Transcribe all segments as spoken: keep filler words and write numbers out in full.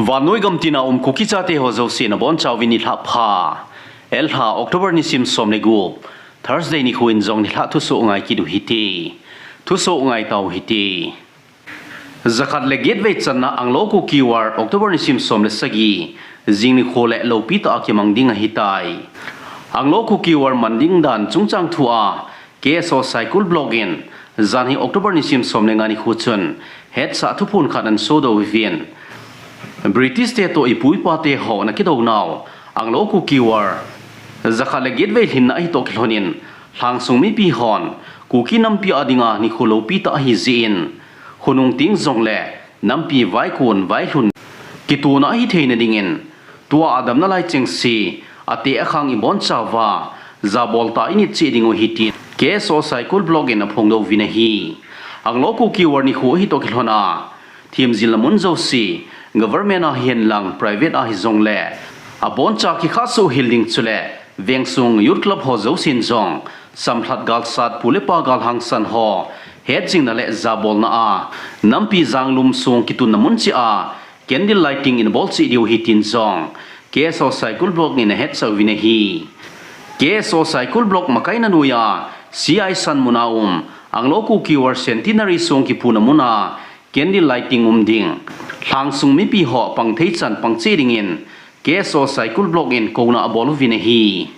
Vannoi gam tina um Kuki chate ho jouse nabonchauvin nilhah pha. Elha October nisim som le gup, Thursday nikho in jong nilhah thusoh ngai kit u hite. Thusoh ngai tau hite. Jakhat le get vei channa Anglo Kuki War October nisim som le sagi, jing nikho le loupi tah a kimang ding ahitai. Anglo Kuki War man ding dan chungchang thu a, K S O Saikul Block in, janhi October nisim som le nga nikho chun, hetsah thuphon khat ana sodoh uvin. British te toh ipu ipa te ho ana kidou nau, Anglo Kuki War, jakhat le get vei lhinna ahi toh kilhon in, lhangsung mipi hon, Kuki nampi a dinga nikho loupi tah ahi jeh in, khonung teng jongle, nampi vaikon, vailhun, kitona ahi theina dingin, tua a damna lai chengse, ateh akhang ibonchauva, jabol tah init cheh diu ahi tin, K S O Saikul Block in aphongdoh uvin ahi. Anglo Kuki War nikho ahi toh kilhon a, themjilna mun jouse, government a hihen lang, private a hijongle, aboncha kikhah soh hel ding chule, Vengsung Youth Club ho jousen jong, samlhat galsat pu le pa galhangsan ho, hetjingna le jabolna a, nampi janglum sung kitunna mun cheh a, candle lighting in bol cheh diu ahi tin jong, K S O Saikul Block in ahetsah uvin ahi. K S O Saikul Block makaina noiya, C I San mun a um, Anglo Kuki War Centenary sung kipuna mun a, candle lighting um ding. Lhangsung mipi ho pang thei chan pang cheh dingin, K S O Saikul Block in kouna abol uvin ahi.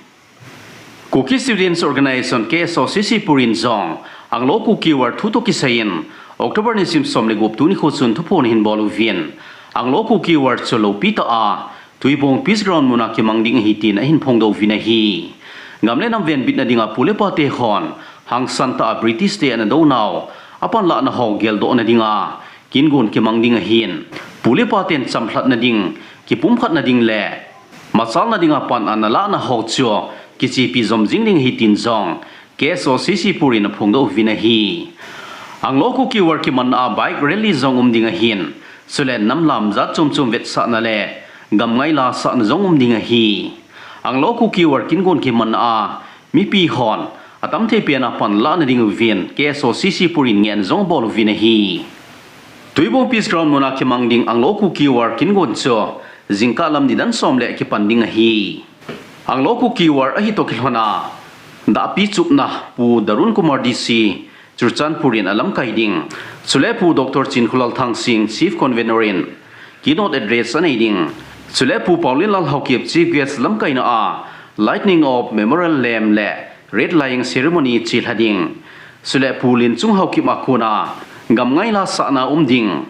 Kuki Students Organization, K S O C C Pur in jong, Anglo Kuki War thu toh kisai in, October nisim som le gup tuni nikho chun thuphon ahin bol uvin. Anglo Kuki War chu loupi tah a, Tuibong Peace Ground mun a kimang ding ahi tin ahin phongdoh uvin ahi. Gam le nam venbitna dinga pu le pa te hon, hangsan tah a British te ana dou nau, apanlahna ho geldohna dinga, kin gon kimang ding ahin. Pu le pa ten chamlhatna ding, kipumkhatna ding le, machalna dinga pan ana lahna ho chu, kichepi jom jing ding ahi tin jong, K S O C C Pur in aphongdoh uvin ahi. Anglo Kuki War kimanna a bike rally jong um ding ahin, chule namlam jat chom chom vetsahna le, gam ngaila sahna jong um ding ahi. Anglo Kuki War kin gon kimanna a, mipi hon, atam thei pen a panlahna ding uvin, K S O C C Pur in ngehna jong abol uvin ahi. Tuibong Peace Ground mun a kimang ding Anglo Kuki War kin gon chu, jingkah lam nidan som le kipan ding ahi. Anglo Kuki War ahi toh kilhon a, dahpi chupna Pu Darun Kumar D C, Churachandpur in alamkai ding. Chule Pu Doctor Chinkholal Thangsing, Chief Convener in, keynote address anei ding. Chule Pu Paolienlal Haokip, Chief Guest lamkaina a, lighting of memorial lamp le, red lighting ceremony chelha ding. Chule Pu Lenchung Haokip a kona, gam ngaila sahna um ding.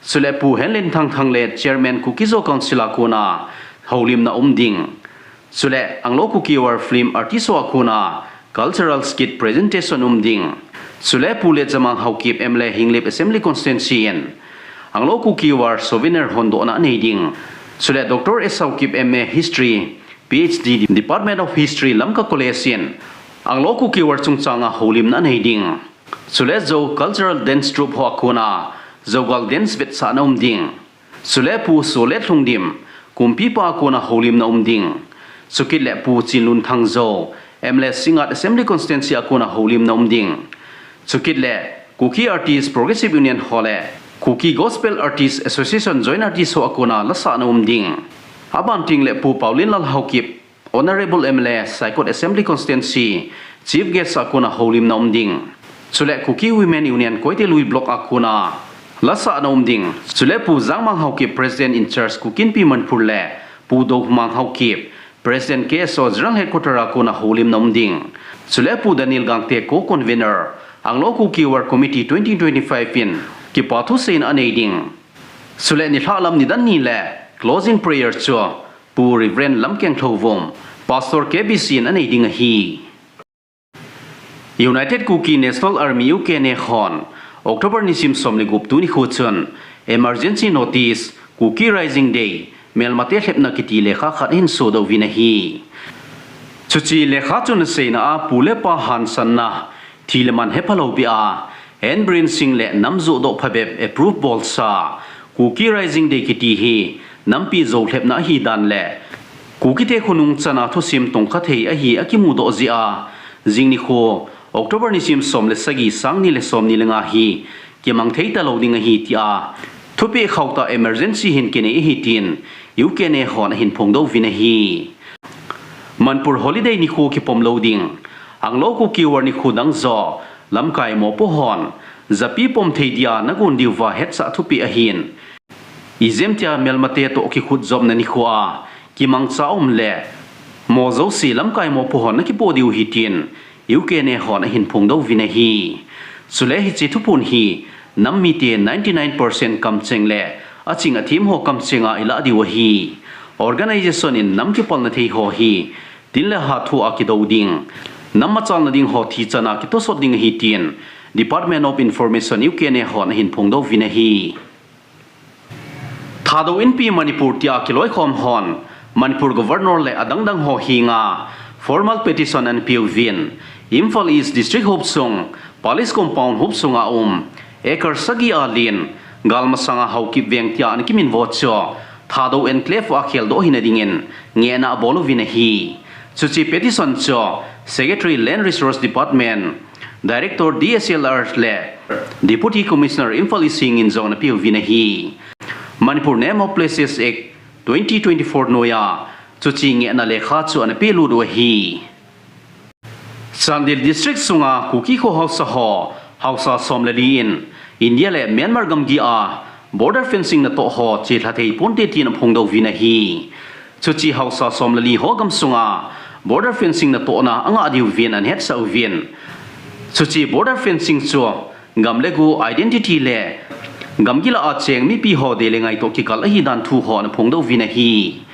Chule Pu Henlenthang Thanglet, Chairman Kuki Zo Council a kona, houlimna um ding. Chule Anglo Kuki War film artist ho a kona, cultural skit presentation um ding. Chule Pu Letjamang Haokip M L A Henglep Assembly Constituency in, Anglo Kuki War souvenir hondohna anei ding. Chule Doctor S Haokip M A History, P H D Department of History Lamka College in, Anglo Kuki War chungchang a houlimna anei ding. Chule Zo Cultural Dance Troupe ho a kona, Zogal Dance vetsahna um ding. Chule Pu Solet Lhungdim, Kumpipa a kona houlimna um ding. Chukit le Pu Chinlunthang Zo, M L A Singngat Assembly Constituency a kona houlimna um ding. Chukit le Kuki Artist Progressive Union ho le Kuki Gospel Artist Association Joint Artist ho a kona lasahna um ding. Aban teng le Pu Paolienlal Haokip, Honorable M L A, Saikot Assembly Constituency, Chief Guest a kona houlimna um ding. Chule Kuki Women Union Koite Lui Block a kona lasahna um ding. Chule Pu Jangmang Haokip, President in Charge Kuki Inpi Manipur le Pu Dohmang Haokip, President K S O General Headquarter a kona houlimna um ding. Chule Pu Daniel Gangte, Co-Convener, Anglo Kuki War Committee twenty twenty-five in kipa thuseina anei ding. Chule nilhah lam nidan ni le closing prayer chu Pu Reverend Lamkeng Lhouvum, Pastor K B C in anei ding ahi. United Kuki National Army, U K N A hon October nisim som le gup tuni nikho chun emergency notice Kuki Rising Day, melmate lhepna kiti lekha khat ahin sodoh uvin ahi. Chuche lekha chun aseina a pu le pa hansanna, thi le man hephalou beh a, hand balancing le nam johdoh phabep approve bolsa, Kuki Rising Day kiti hi nampi jou lhepna ahidan le Kukite khonung chana thusim tongkha thei ahi akimudoh jeh a, jing nikho October nisim som le sagi, sang ni le som ni le nga hi kimang thei talou ding ahi tia Thupeh khauhtah emergency hin kinei ahi tin U K N A hon ahin phongdoh uvin ahi. Manipur holiday nikho kipom lou ding, Anglo Kuki War nikho dang jo lamkai mopo hon japi pom thei dia nagon diuva hetsah thupeh ahin. Ijemtia melmate toh kikhutjopna nikho a kimangcha um le mo jouse lamkai mopo hon nakipoh diu ahi tin U K N A hon ahin phongdoh uvin ahi. Chule hiche thuphon hi nam mite ninety nine percent kamcheng le aching athem ho kamcheng a ilah diu ahi. Organization in nam kipalna thei ho hi tin le ha thu a kido ding, nam machalna ding ho thi chan a kitosot ding ahi tin Department of Information U K N A hon ahin phongdoh uvin ahi. Thadou Inpi Manipur tia kiloikhom hon Manipur Governor le adangdang ho henga formal petition ana peuvin, Imphal East District hopsung, Palace Compound hopsunga um, acre sagi a len, galmasanga Haokip Veng tia ana kiminvo chu Thadou Enclave a kheldoh hina dingin ngehna abol uvin ahi. Chuche petition chu Secretary Land Resource Department, Director D S L R le Deputy Commissioner Imphal East hengin jong ana peuvin ahi. Manipur Name of Places Act twenty twenty-four noiya chuche ngehna lekha chu ana pelut u ahi. Chandel District sunga Kuki kho haosa ho, haosa som le li in India le Myanmar gamgi a border fencing natoh ho chelha thei ponte tin aphongdoh uvin ahi. Chuche haosa som le li ho gamsunga border fencing natohna angah diuvin ana hetsah uvin, chuche border fencing chu gam le go identity le gamgi lah a cheng mipi ho dei le ngai toh kikal ahi dan thu ho ana phongdoh uvin ahi.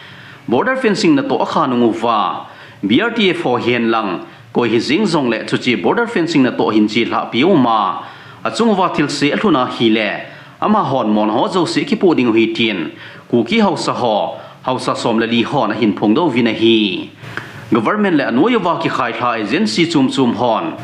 Border fencing natoh akha nung uva B R T F ho hihen lang koi hijing jongle chuche border fencing natoh hin chelhah peh uma, achung uva thilse alhun ahile amahon mon ho jouse akipoh diu ahi tin Kuki haosa ho, haosa som le li hon ahin phongdoh uvin ahi. Government le anoi uva kikhailha agency chom chom hon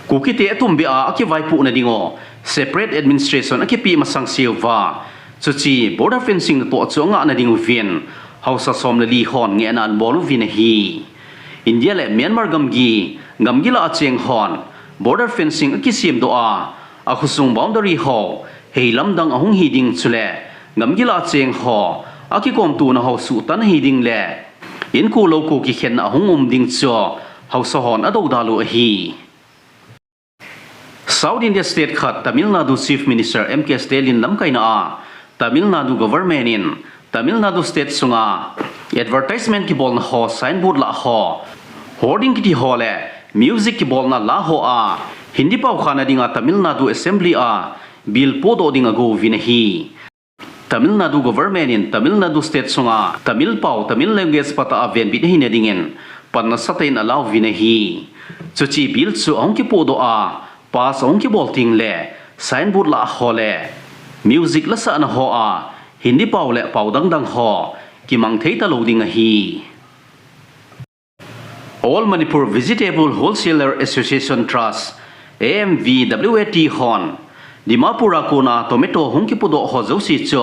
Kukite atumbeh a akivaipohna diu separate administration akipeh masang seuva, chuche border fencing natoh chu angahna diuvin haosa som le li hon ngehna ana bol uvin ahi. India le Myanmar gamgi, gamgi lah a cheng hon border fencing akisemdoh a, akhosung boundary ho heilamdang ahung hiding chule gamgi lah a cheng ho akikomtona ho suhtan ahiding le inko louko kikhenna ahung um ding chu haosa hon adoudal u ahi. South India state khat Tamil Nadu Chief Minister M K Stalin lamkaina a Tamil Nadu government in Tamil Nadu state sunga advertisement kibolna ho, signboard lah ho, hoarding kiti ho le music kibolna lah ho a Hindi pao khana dinga Tamil Nadu Assembly a bill podoh ding agouvin ahi. Tamil Nadu government in Tamil Nadu state sunga Tamil pao, Tamil language pata a venbit ahina dingin pan nasatah in alauvin ahi. Chuche bill chu ahung kipodoh a, pass ahung kibol tengle signboard lah ho le music lasahna ho a Hindi pao le pao dangdang ho kimang thei talou ding ahi. All Manipur Vegetable Wholesaler Association Trust, A M V W A T hon Dimapur a kona tomato hung kipodoh ho jouse chu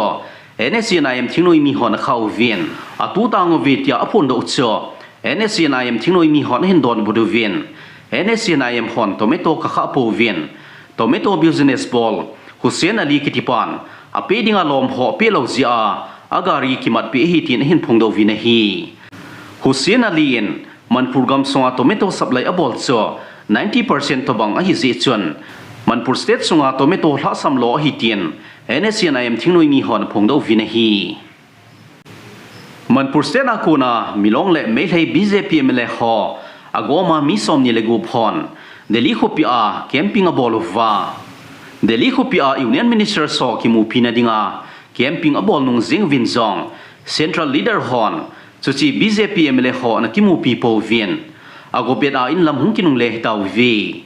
N S C N I M thingnoi mi hon akha uvin, atu tang uve tia aphondoh chu N S C N I M thingnoi mi hon ahin donbut uvin, N S C N I M hon tomato kakhah pouvin, tomato business bol Hussain Ali kitipan apeh dinga lom ho apeh lou jeh a, agari kimatpeh ahi tin ahin phongdoh uvin ahi. Hussain Ali in Manipur gamsunga tomato supply abol chu ninety percent tobang ahi jeh chun, Manipur state sunga tomato lhahsam lou ahi tin N S C N I M thingnoi mi hon aphongdoh uvin ahi. Manipur state a kona Milong le Meitei B J P M L A ho agoma mi somni le gup hon Delhi khopi a camping abol uva, Delhi khopi a Union Minister ho kimupina dinga camping abol nung jeng uvin jong Central Leader hon chuche B J P M L A ho ana kimupi pouvin, ago pet a inlam hung kinungle hitauve.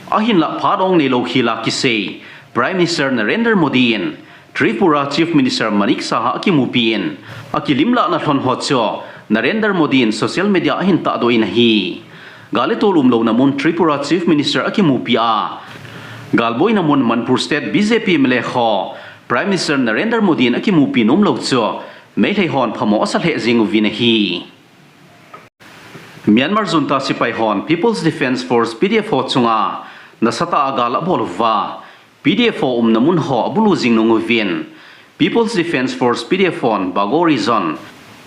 Ahinlah phat ong neilou khel a kisei Prime Minister Narendra Modi in Tripura Chief Minister Manik Saha akimupi in, akilimlahna lhon ho chu Narendra Modi in social media a ahin tahdoh in ahi. Gal le tol umlouna mun Tripura Chief Minister akimupi a, galboina mun Manipur State B J P M L A ho Prime Minister Narendra Modi in akimupi nomlou chu Meitei hon phamo asa lheh jeng uvin ahi. Myanmar junta sepai hon People's Defence Force, P D F ho chunga nasatah a gal abol uva, P D F ho umna mun ho abulu jing nung uvin, People's Defence Force, P D F hon Bago Region,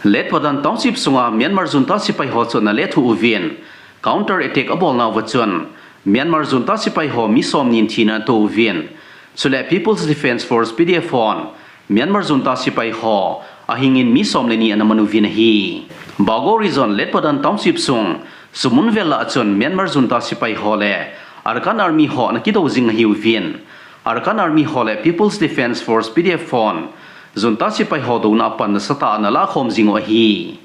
Letpadan Township sunga Myanmar junta sepai ho chu ana lethuh uvin, counter attack abolnauva chun Myanmar junta sepai ho mi somni in thina atoh uvin, chule People's Defence Force, P D F hon Myanmar junta sepai ho ahingin mi som le ni ana man uvin ahi. Bago Region, Letpadan Township sung, Sumun vel lah a chun Myanmar junta sepai ho le Arakan Army ho ana kidou jing ahiuvin, Arakan Army ho le People's Defence Force, P D F hon junta sepai ho douna a pan nasatah a ana lakhom jing u ahi.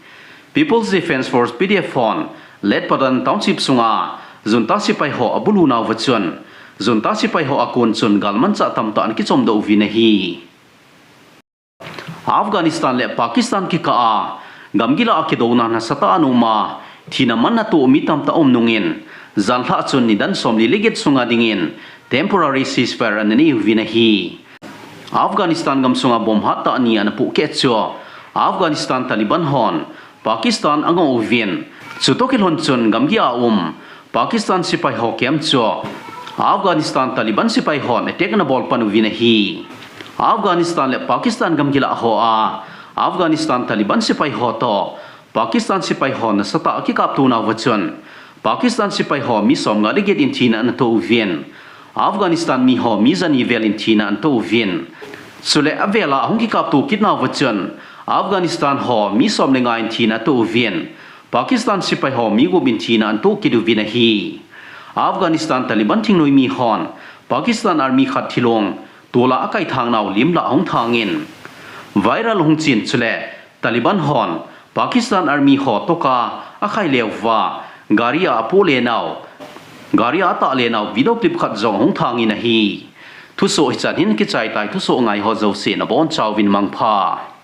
People's Defence Force, P D F hon Letpadan Township sunga junta sepai ho abulunauva chun junta sepai ho a kon chun galmanchah tamtah ana kichomdoh uvin ahi. Afghanistan le Pakistan kikah a gamgi lah a kidouna nasatah a ana um a, thina manna toh mi tamtah aum nungin, janhi lah a chun nidan somli le get sunga dingin temporary ceasefire ana nei uvin ahi. Afghanistan gam sunga bomb hattah ni ana pohkeh chu Afghanistan Taliban hon Pakistan angoh uvin, chutoh kilhon chun gamgi a um Pakistan sepai ho camp chu Afghanistan Taliban sepai hon attack ana bol pan uvin ahi. Afghanistan le Pakistan gamgi lah hoa Afghanistan Taliban sepai ho toh Pakistan sepai ho nasatah a akikaptonauva chun Pakistan sepai ho mi somnga le get in thina ana toh uvin, Afghanistan mi ho mi jani vel in thina ana toh uvin, chule avel a ahung kikapto kitnauva chun Afghanistan ho mi som le nga in thina atoh uvin, Pakistan sepai ho mi gup in thina ana toh kit uvin ahi. Afghanistan Taliban thingnoi mi hon Pakistan Army khat thilong tol a akaithang nau lim lah ahung thangin, viral ahung chen, chule Taliban hon Pakistan Army ho toh a akhai leuva gari a apoh le nau, gari a atah le nau video clip khat jong ahung thangin ahi. Thusoh hichan hin kichai tai, thusoh ngai ho jouse nabonchauvin mangpha.